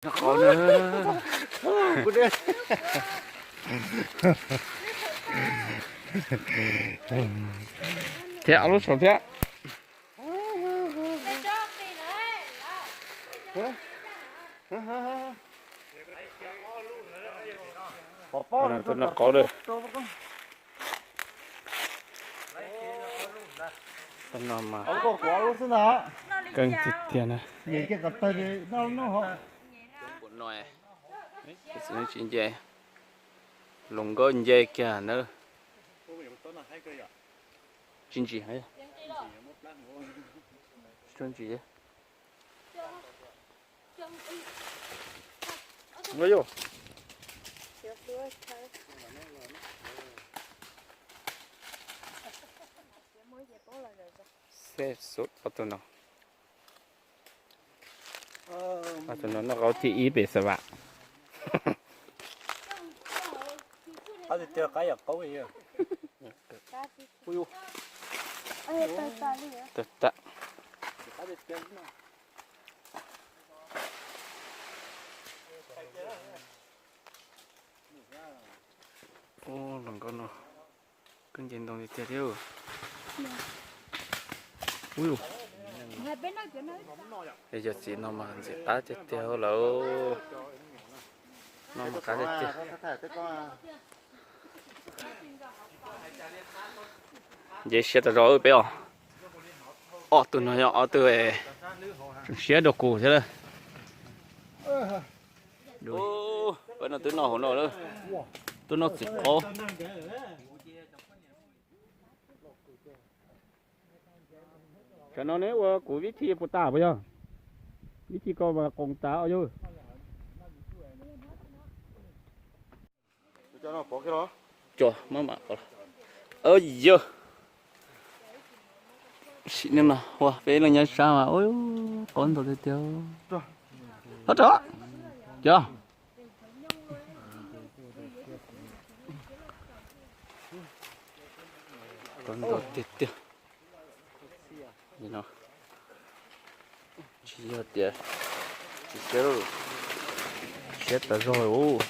Thiab ob lub saum thiab. Tus no qauv lawm. Tus no mas keej tiag tiag na. Tsis nce, hluas nkauj nce kiag na. Tsis ntsim, tsis ntsim. Xeb xub ob tug no. Ob tug no noj qaub thib ib pem Xav Vam. Tawg tag. Ub, hluas nkauj no kuj nce ntoo tiag tiag thiab. Ub, yog txiv no mas ntxim qab tiag tiag lawm. No mas qab tiag tiag. Nce siab tas zog peb os. Ob tug no yog ob tug tseem siab dua kuv thiab lawm. Peb no twb noj hauv no lawm, twb noj txiv qaub. Tam no neb ua kuv vib thi puas tas puas yog? Vib thi koj mas qoos tas os yawg. Cov, yawg, sim neej no ua peb leej nyab sab mas qaub ntau tiag tiag. Hov rau, cov, qaub ntau tiag tiag. Tsis yog tias tsis siab, siab tas zog ub.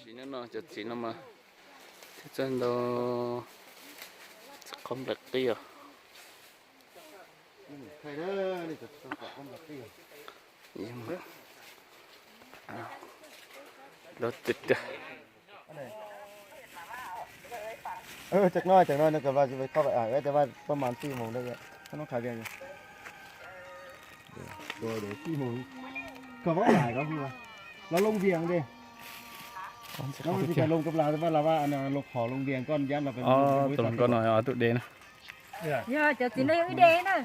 Sim neej no cov txiv no mas thiaj txawj ntau, txiv qaub nplaim qij os. Lov tiag tiag. Cov no, cov no nws kov vas koj, cov vas pab mas tij mus da, koj noj qhov tiag. Koj vas lais koj, los Long Vieng de. Los Long Vieng koj, los Long Vieng koj, tus no tus de na. Yog cov txiv no yog ib de na.